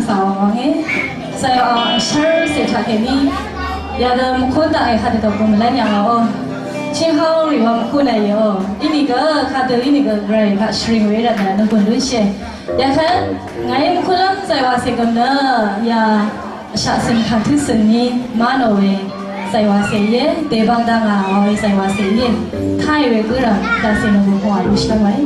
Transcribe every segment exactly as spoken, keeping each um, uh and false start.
Sàwà wàngé, sàwà shv́r cè taq kèní, yadø mvkú taq è kadø dvgùn mvlv́n yà ngà ó. Chinghaorì wa mvkú nà íe ó. Inìgø kadø inìgø gvray kaq shvring we rvtnø nvgùn lúnshìe. Yakvt ngàí mvkúlv́m zàywàcè gø̀m nø ya vshaq cø̀n kàngtǿ cø̀n ní mánò we zàywàcè íe, dèbang dvngà wa we zàywàcè íe. Táì we gǿrv̀m dvcè nònggùn pungwà lúshì dv́ngwàí.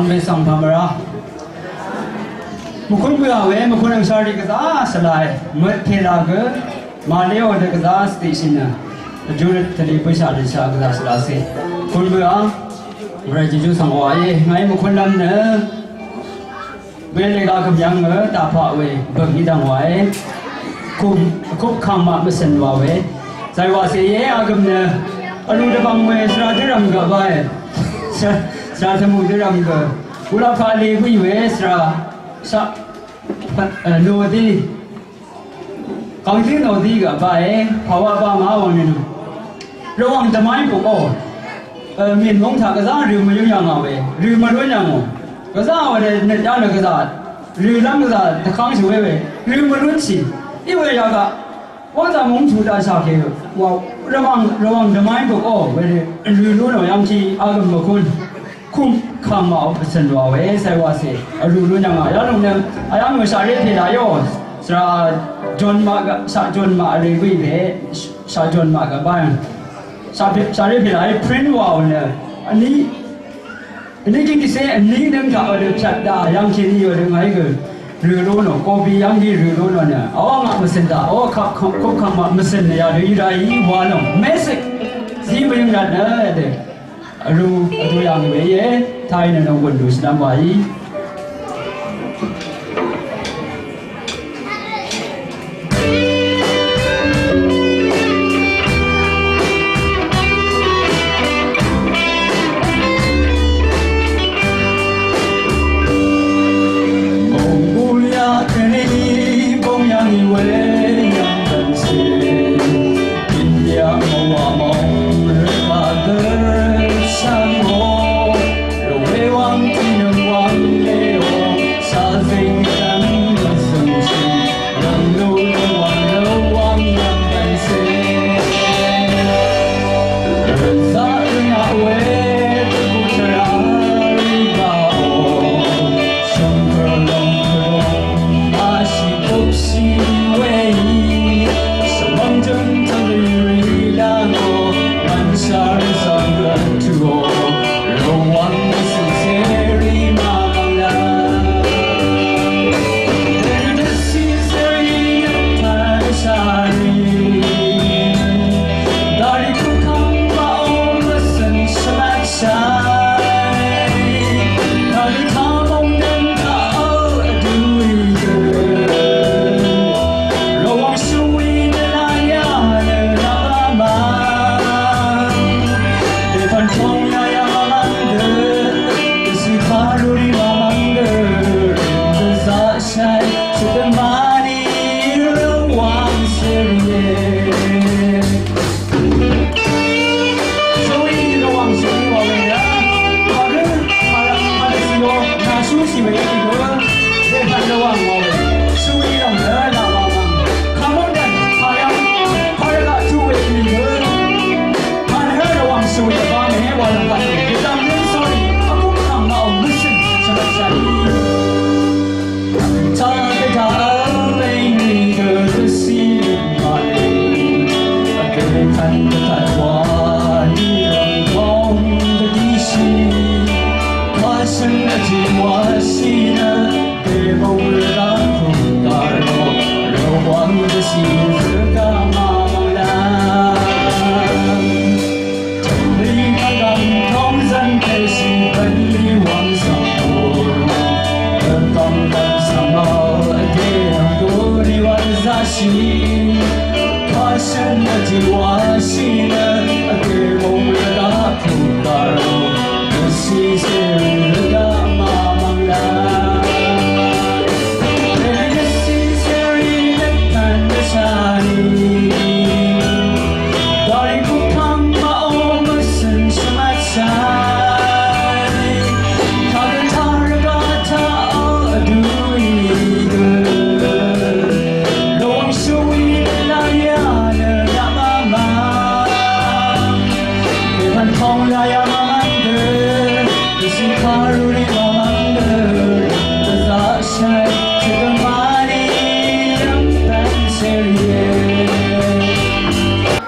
Mèsvng pàmvrá mvkún bøà we mvkún angshar rì gvzà svlae møt pèlà gø màlé ò dø gvzà svtiqshì nø vjú røt tvlì bǿshà rìshà gvzà svlacè mvkún bøà vrá Jejú svng wàí ngàí mvkún lv́m nø Bele ga kvyang nø tapa we bøng i dang wa e. Kum kup kang ma mvsøn wa we. Zai wa se ye agøm nø alu dvbang we sra døram gø ba e. Sra sra temu døram gø. Ula pa le bui we sra sa no di Kangzí nò di gø báe, pàwá bá ngá wà nìnø. Rvwàng dvmá í bukó. Mìn móng taq gvzá rø mvlún yà ngà we, rø mvlún yà ngò. Gvzá wà rø nøt yá nø gvzá, rø lv́m gvzá dvkv́ngshì we we, rø mvlúnshì. Í we yà gaq, wá zà móng tù daqshà kè, wà, rvwàng, rvwàng dvmá í bukó, we rø, rø lún ò yv́ngkí, agø̀m mvkún. Kum kang ma vsøn wa we sai wa se. Alu lu nyang a ya lung nem. Ayang mu sha re phe la yo. Sra John ma ga, sha John ma re gui be. Sha John ma ga ba yang. Sha phe, sha re phe la e print wa ne. Ani, ani ki ki se ani nem ka o de chat da yang ki ni yo de ngai ge. Rø lo no, ko bi yang ki rø lo no ne. Awa nga vsøn da. Awa kap kap kap kang ma vsøn ne ya de i da i wa no. Message. Zi mu yung da ne de. Alu, alu yang we ye, tai na nong gun du sdam wa yi. Bong bul ya keni, bong yang i we, yang kan se.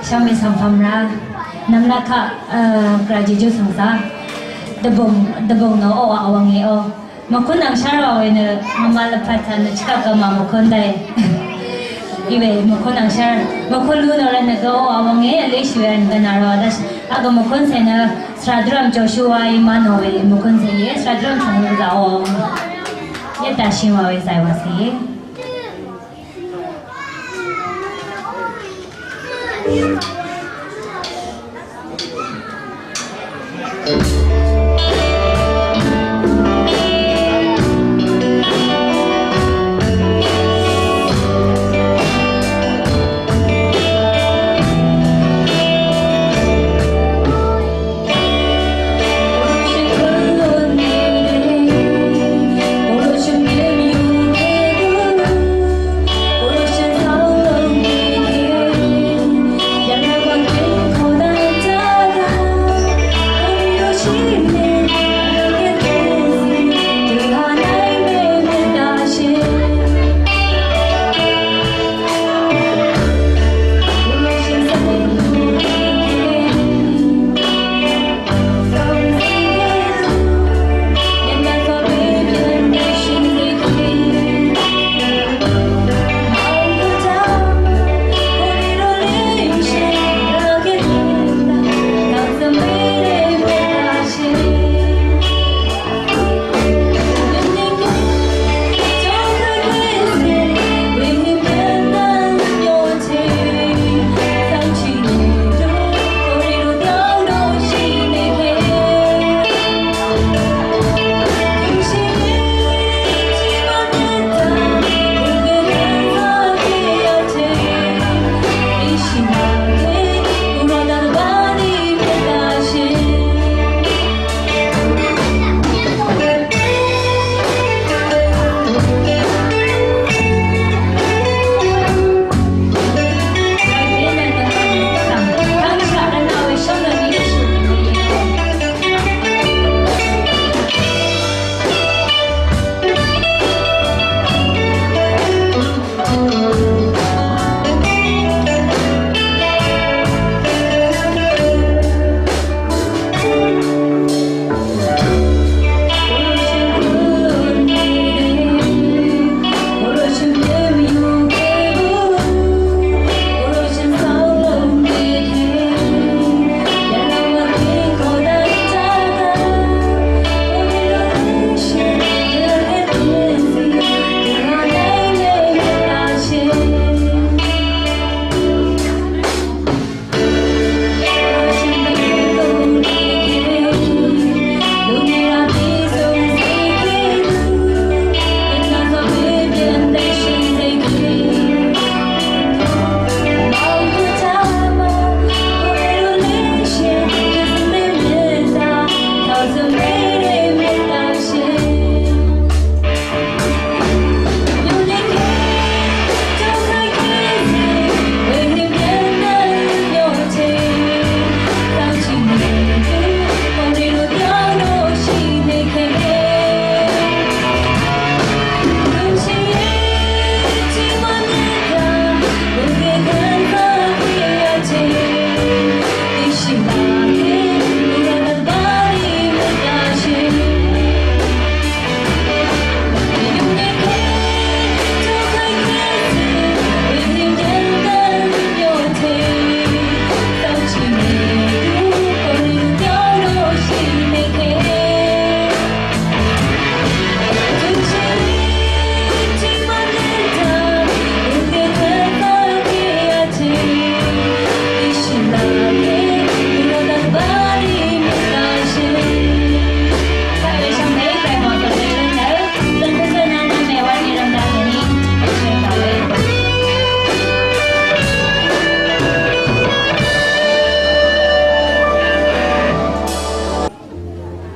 Shami sampamra namla ka, eh, graduate sangsa. Dvbùng, dvbùng nø oqà wvnge o. Mvkún angshar wa we nø, mvmal vpvt taq nø chikaq gø mvmvkún dai. Iwe mvkún angshar, mvkún lú nø rvt nø gø oqà wvnge, vlishì we nø gø nà rvt dvsh. Agø mvkún cè nø, Sradrøm Joshua Imano we mvkún cè ye, Sradrøm chvng gø oqà wvnge. Yedashì wa we zay wa cè ye.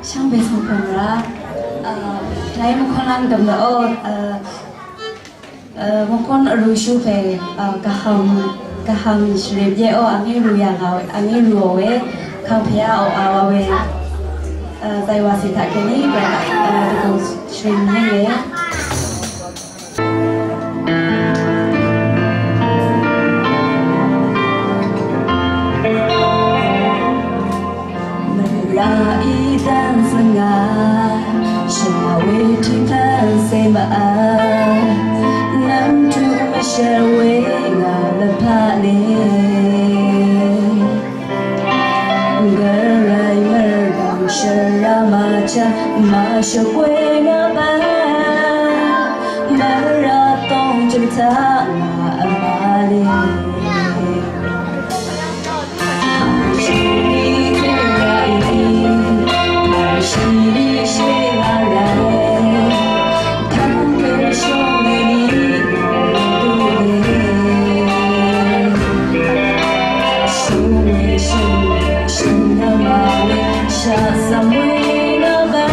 Shvngbe svng pv̀nra, a, dai mvkvnlang dv̀mlaqò, a, a, mvkvn vrūshú pè, a, gvhvng, gvhvng shvlep yeqò, angí rū yà ngà we, angí rūò we, kangpè yà oqà wa we, a, zay wàcè taq kèní, a, dvgùng shvlep yè. Shvkwe ngà bv̀n mvrà tòng jø̀m taq ngà vmà lè. Shvni tvrà í, shvni shvra rà. Tang kè shvngni dùlè. Shvngni shvngni shvngni màlè. Shvsvmwe ngà bv̀n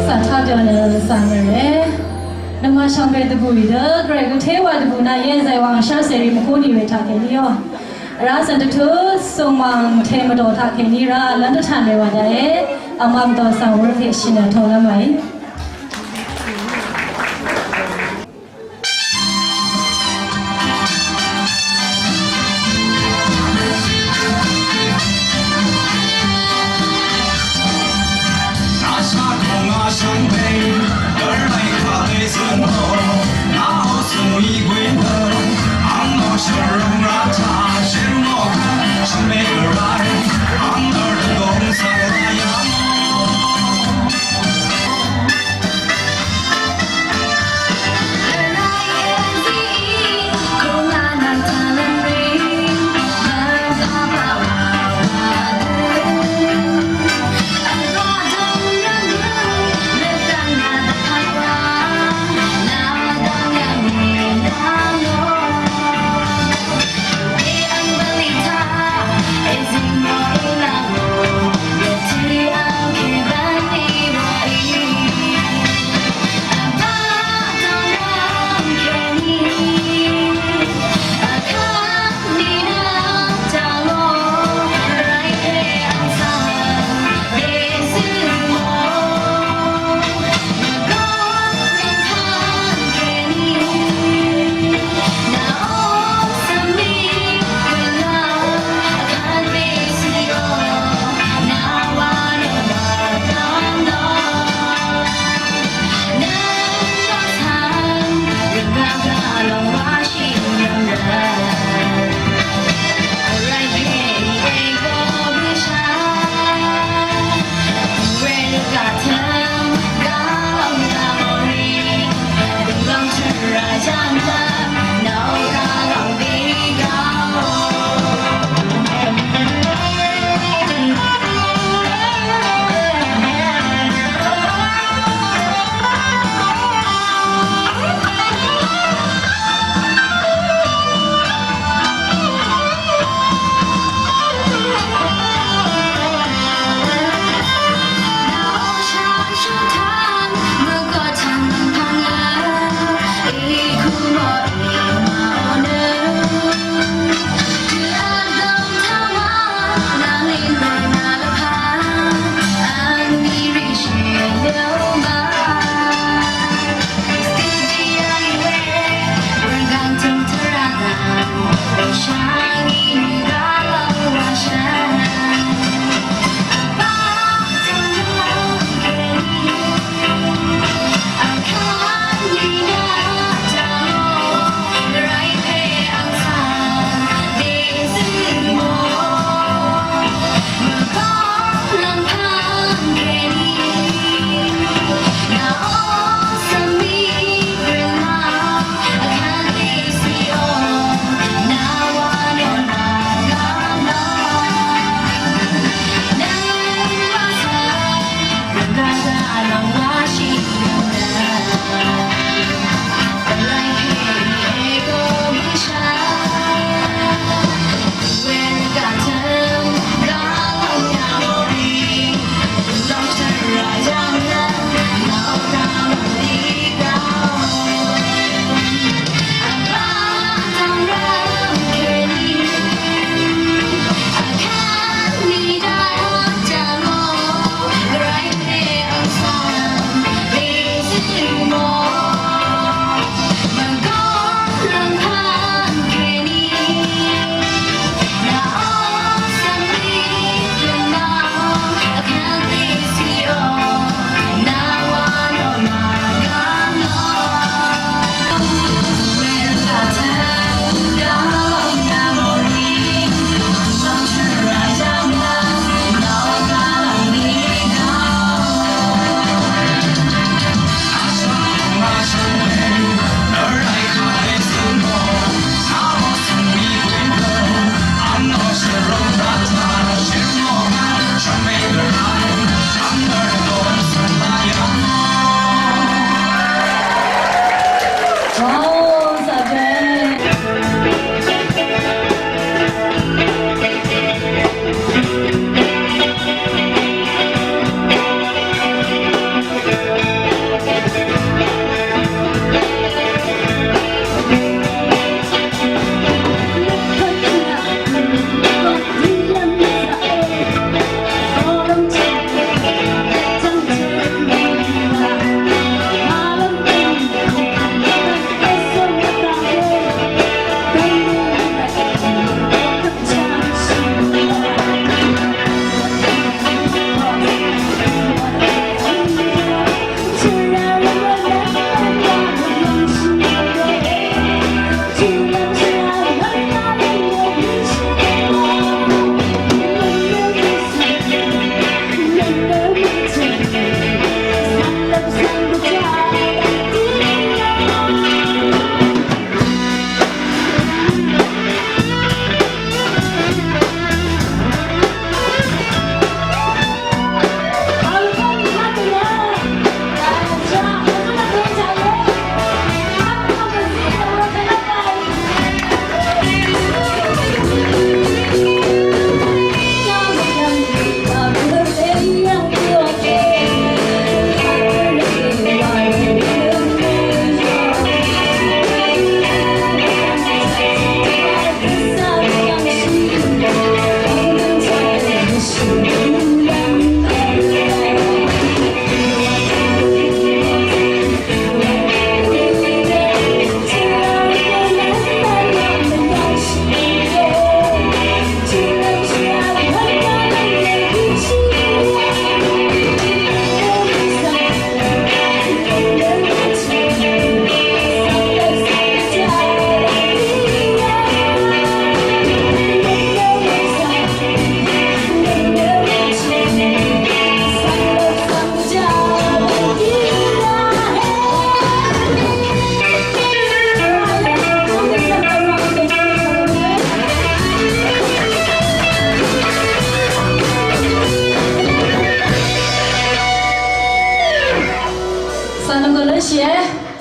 Sàtá jọ̀nø sàngø̀rè. Nøngmaq shvngbe dvbùì dø, Gvray gø téwà dvbù nayé zàywàng shv́r cèrì mvkú nì we taqkèní yò. Vrá cv̀n dvtú, sùngmàng tè mvdò taqkèní rá, lv́n dvtà nèwà daqe, vmaq mvdò svng wur pè shì nø tolv́m màí.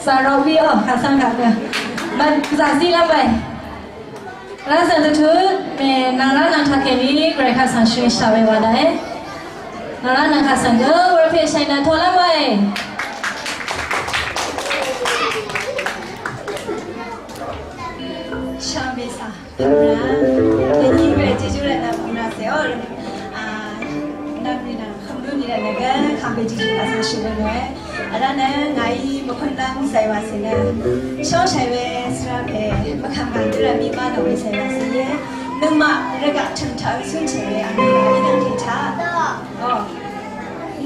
Zàrò wí ò, kà svng kà gø. Mvzà zí lv́m báì. Rá svng dvtut, mè nvng rá nvng taq kèní, Gvray kaq svng shvngì shà we wa daqe. Nvng rá nvng kaq svng gø, wurpè shàì nvng toq lv́m báì. Shvngbe svng. Yv̀ng rà, yv̀ng rà, Gvray Jejú rvtnø bø̀ng rà sè ó rvt, a, nv̀m rì nv̀m, kv̀m lún rì rvtnø gø, kàngpè Jejú kaq svng shø̀n rvt nø, a rvtnø ngàí mvkún lv́m zàì wà sè nø, shóngshàì we svra pè, mvkv̀m ngà dø rvt mì má nò we zàì wà sè íe, nøngmaq rvgaq tø̀m taq cúnshàì we ang rì rvt í dv́ngte taq.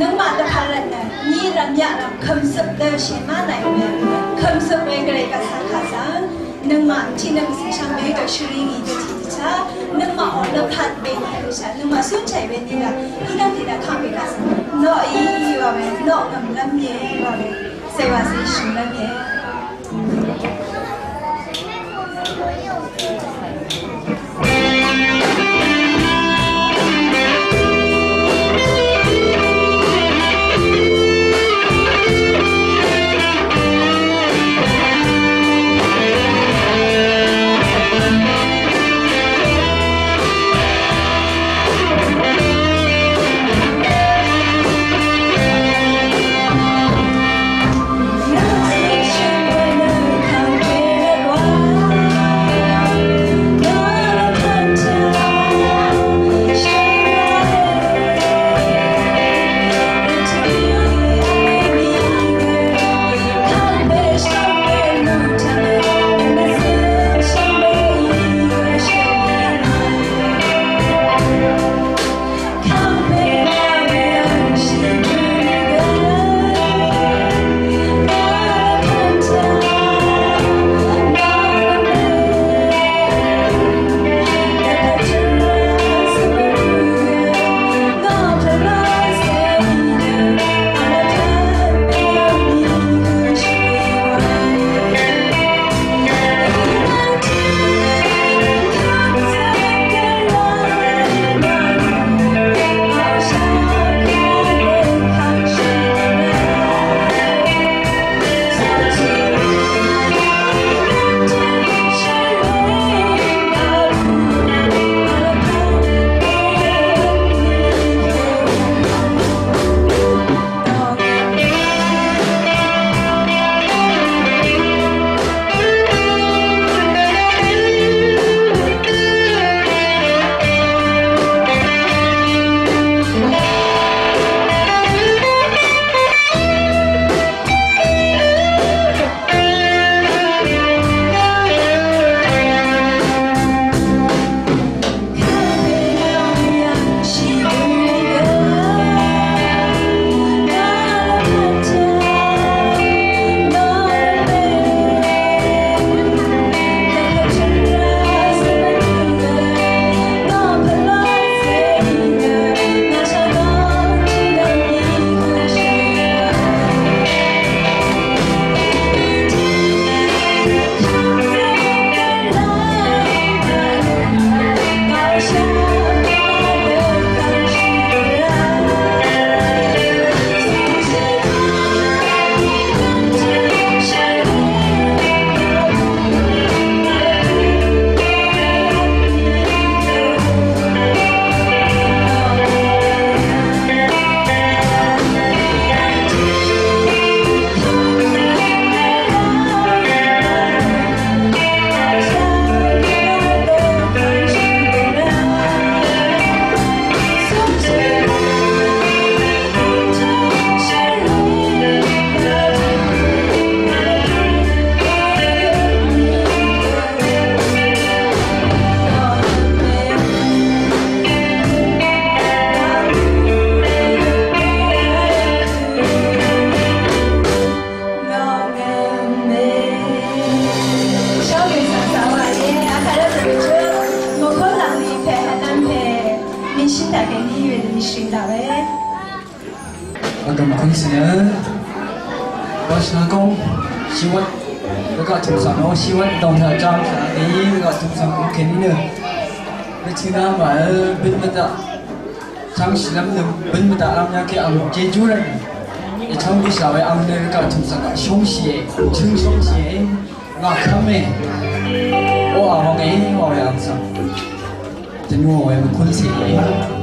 Nøngmaq dvpvt rvtnø, nyi rvmyaq rvm, kvmzøp dø shèmá nàì nø, kvmzøp we Gvray Gvsvng kaq svng, nøngmaq tiqnøng svng shvngbe dø shvring í dø tiqdvchá, nøngmaq ò dvpvt we nyi dvchá, nøngmaq cúnshàì we nyi rvt, í dv́ngte dvkv́ng we kaq svng, noq í wa we, noq ngv̀mlv́m íe wa we, zèwàcè shø̀nlv́m íe. Vgv̀m kún svng nø, wa shvnagóng, shìwvt, rvgaq tùm svng nò, shìwvt, dòng thà jang, shvnagóng, rvgaq tùm svng kún kèní nø. Rvtø̀ nà màvl, bøn mvdaq, chv́ng shìlv́m nø, bøn mvdaq lv́m yv́ng kè ang, jejú rvt. Vtvng bishà we ang nø rvgaq tø̀m svng shóngshìe, chøng shóngshìe, ngà kv́me. Oqà wvnge, wa we ang svng. Dvnuò we mvkúlcèe.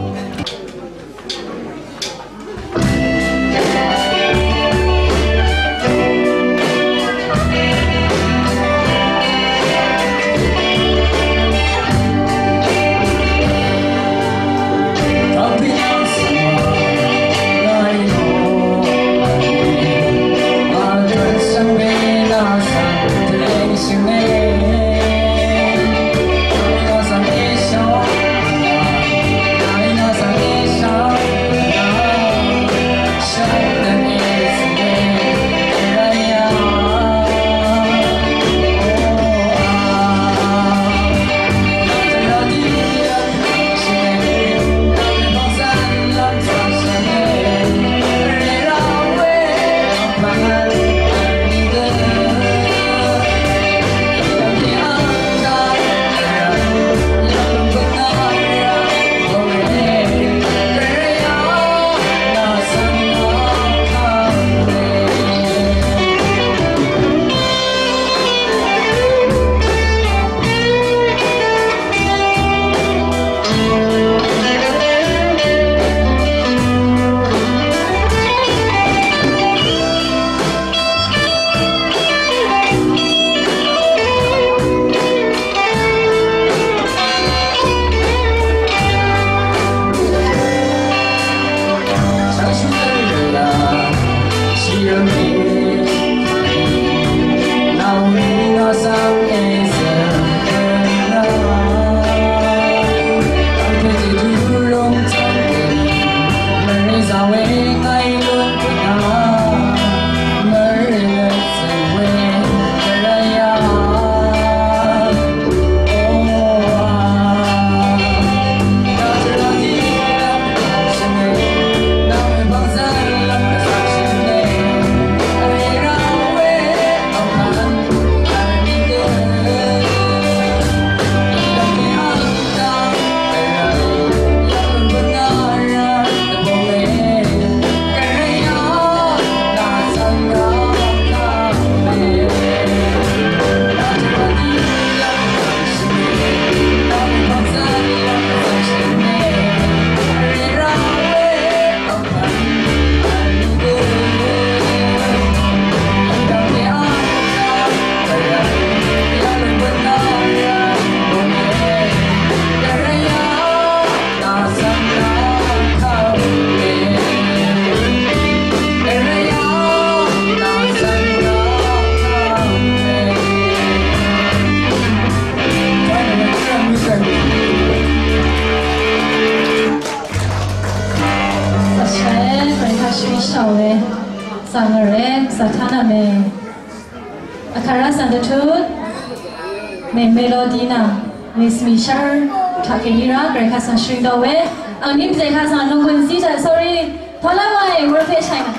Sashae, Breka Shri Shawe, Sangare, Satana me. Akara Sandatut, me Melodina, me Smishar, Takenira, Breka Sashri Dawe, Angnim Zeka San Longun Zita, sorry, Tolawai, Europe China.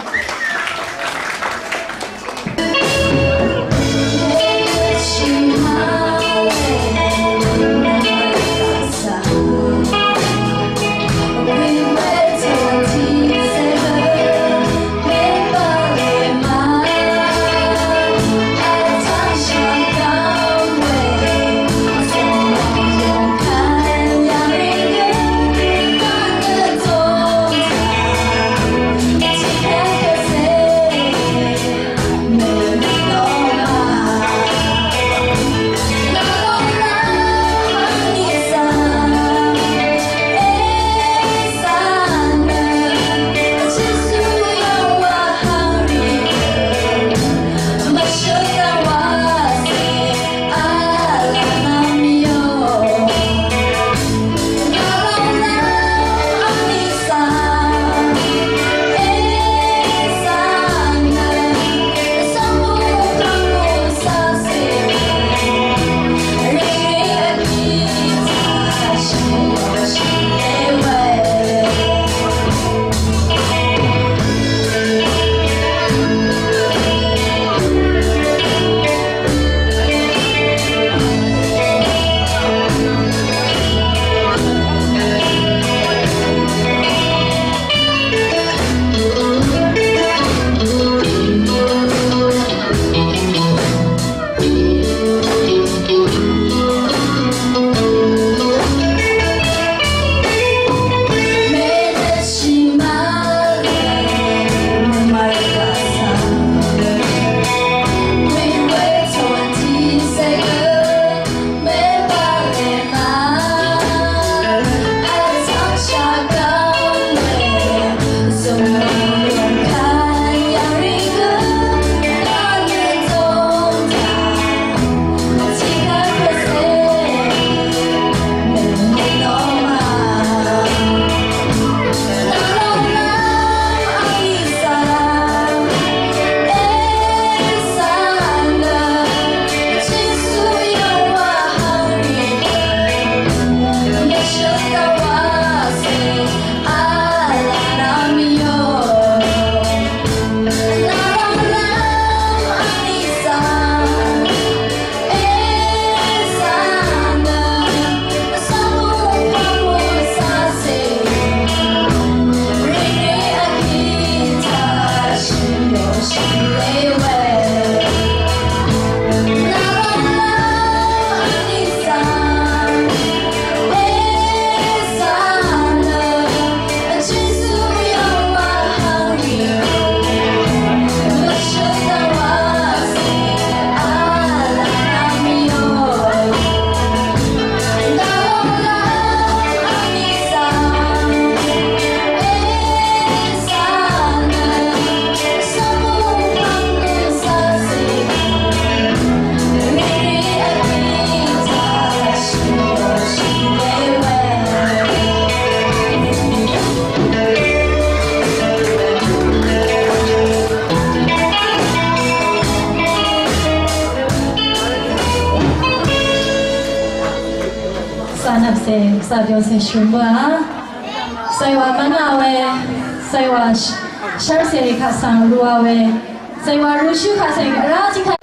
Nvpcè, zàbyò cè shø̀n bǿà. Zàywà mvnà we, zàywà sh-, shv́rcèrì kaq svng ruà we, zàywà rushú kaq cè vrá tiq kaq.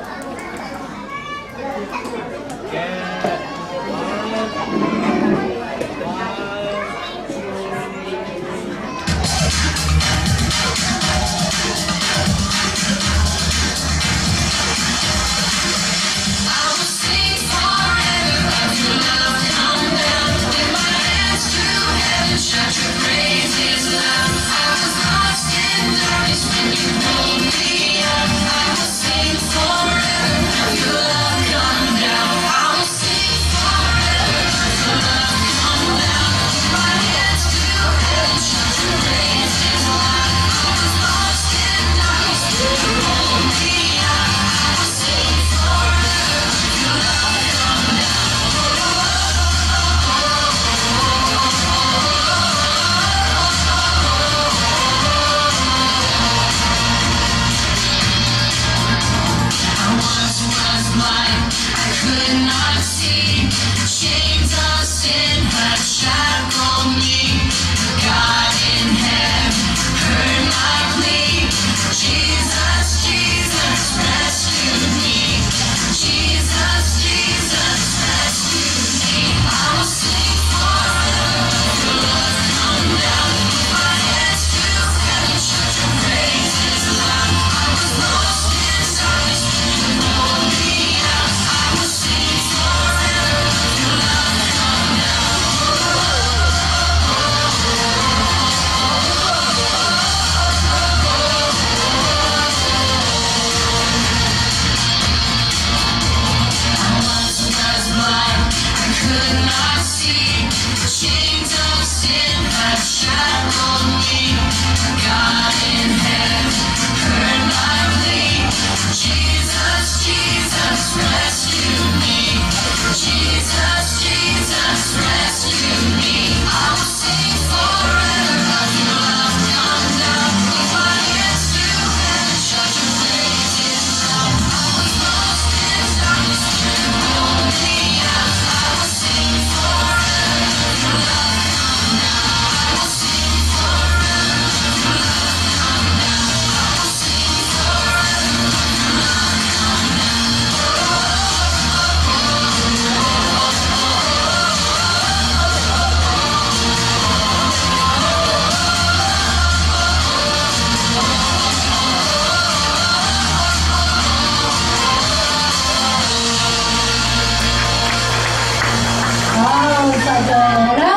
Wow, zàdø rá.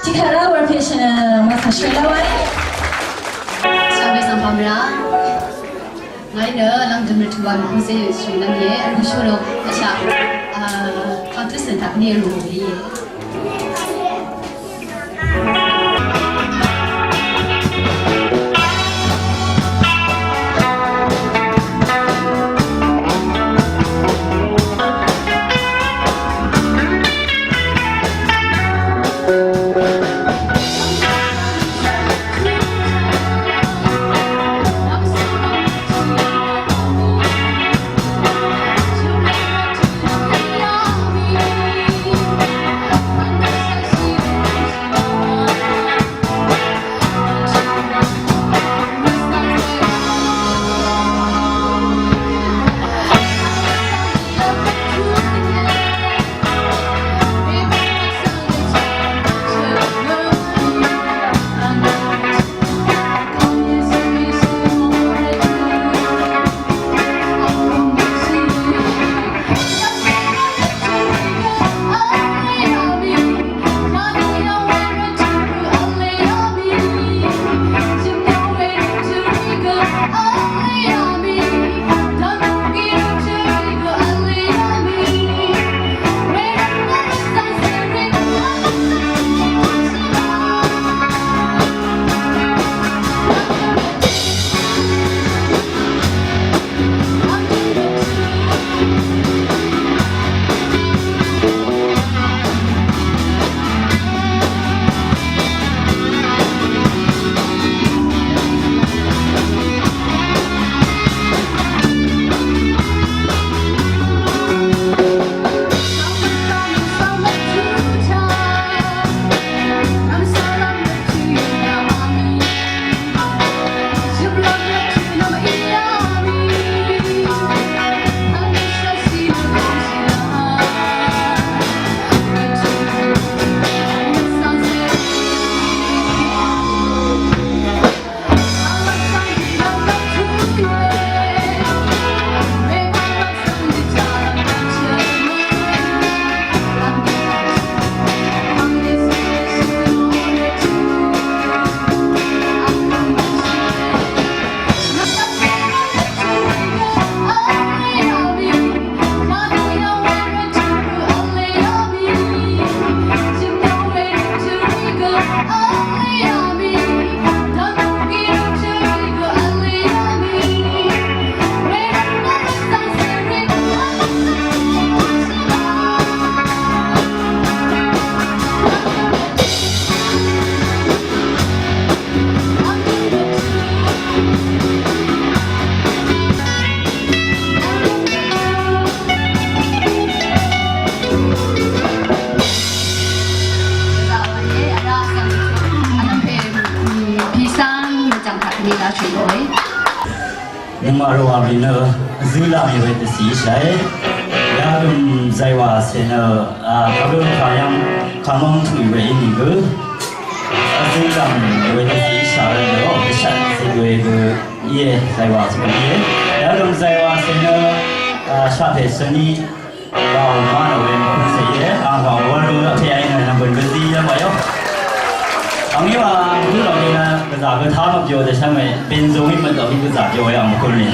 Tiqkvt rá wur pèshø̀n mvkàshø̀n lv́m waí. Shvngbe svng pàmvrá. Ngàí nø lv́m dø̀m rvtø̀ wà mvkúnzé yø̀ shø̀n lv́m íe. Rvshú ló vshaq, a, kàngtø̀ cèn taq ní rvgø̀m íe. Rvwà rì nø vzø̄ laq mì we dvcì íshàe. Yadø̀m zàywà cè nø, a, kagø kàyv́ng kàmv́ng tuq mì we í nìgø. Vzø̄ laq mì we dvcì íshà we nø, o, dvshvt zø̄ we gø íe, zàywà cè gø íe. Yadø̀m zàywà cè nø, a, shaqpè svni Gàò má nò we mvkún cè íe, ang gàò wv́l rú vpè í nø nv̀mbø̀n gø zí yv́ng wàyó. Ang í wa mvkún lò nì nø gvzà gø tá mvbyo dvshv́ng we, benzong í mvdò í gvzà byo we ang mvkún nì.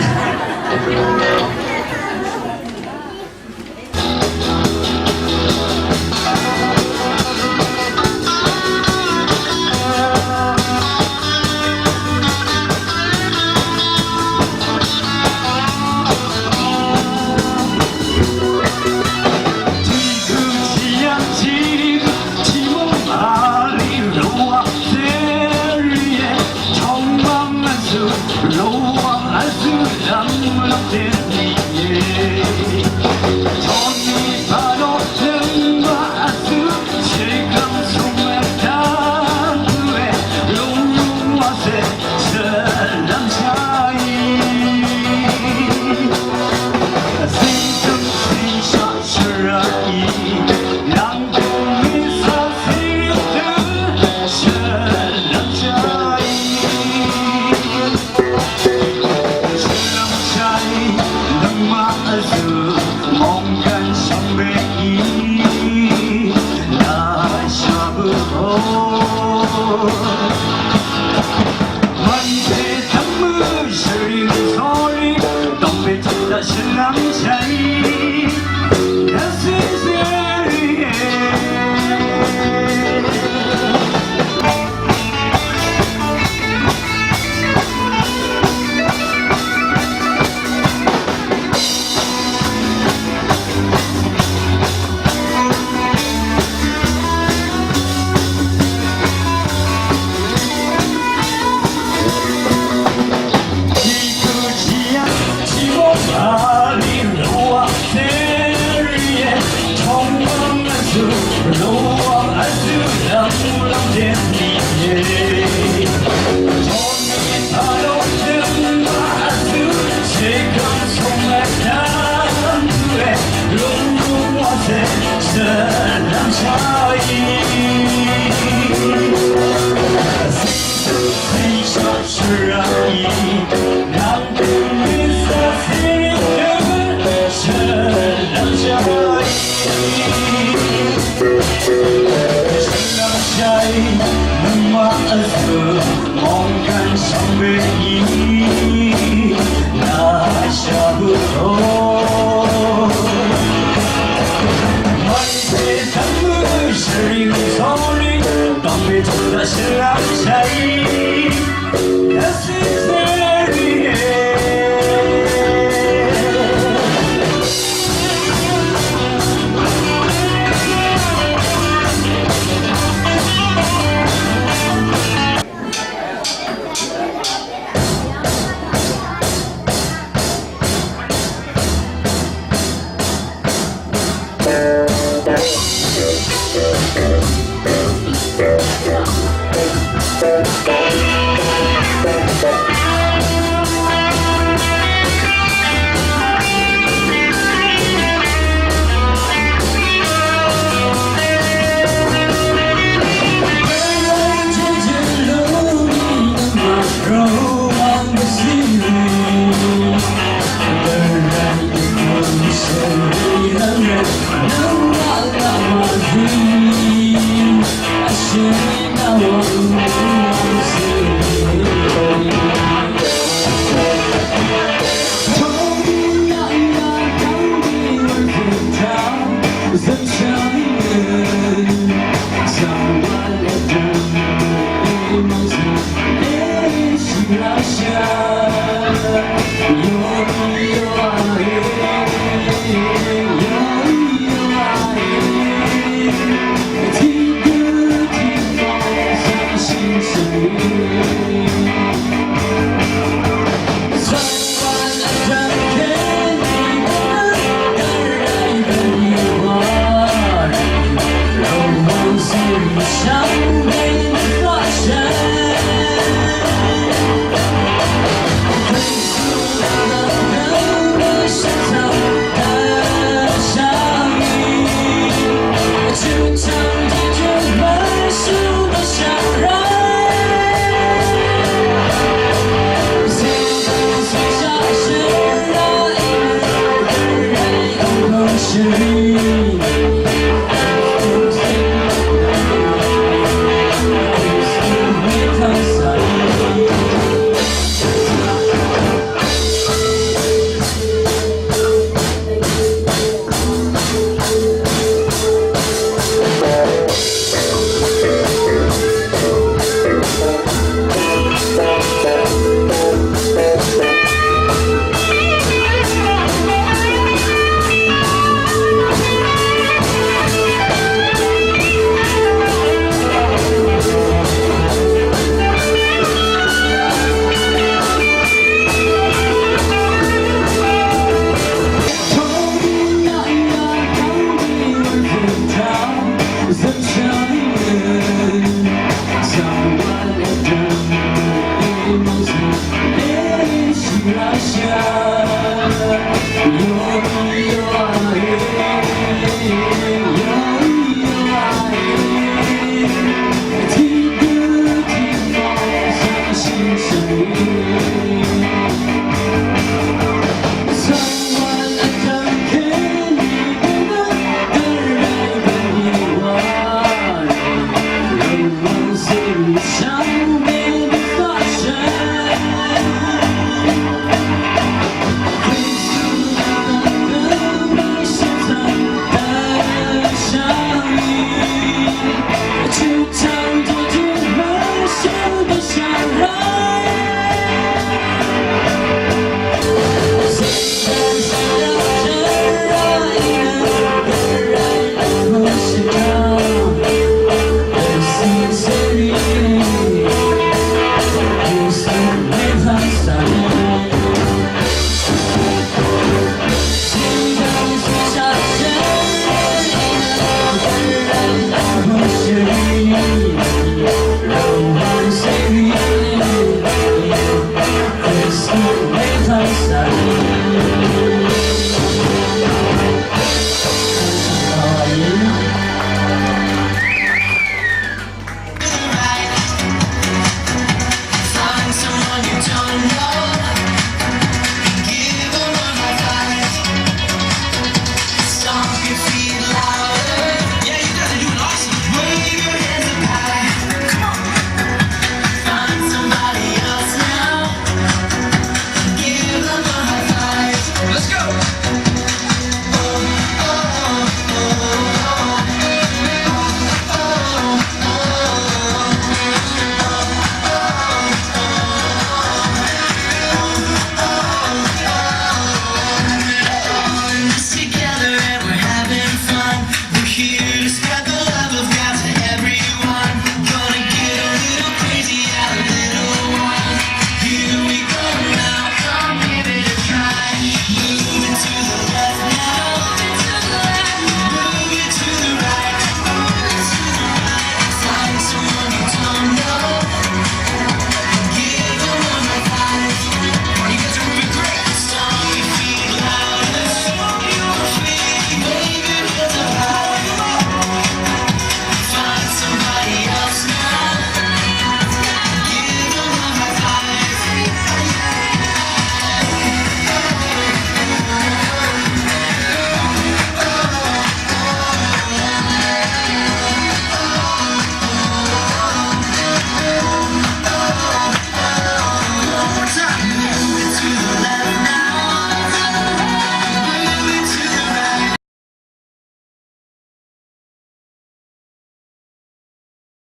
Russia.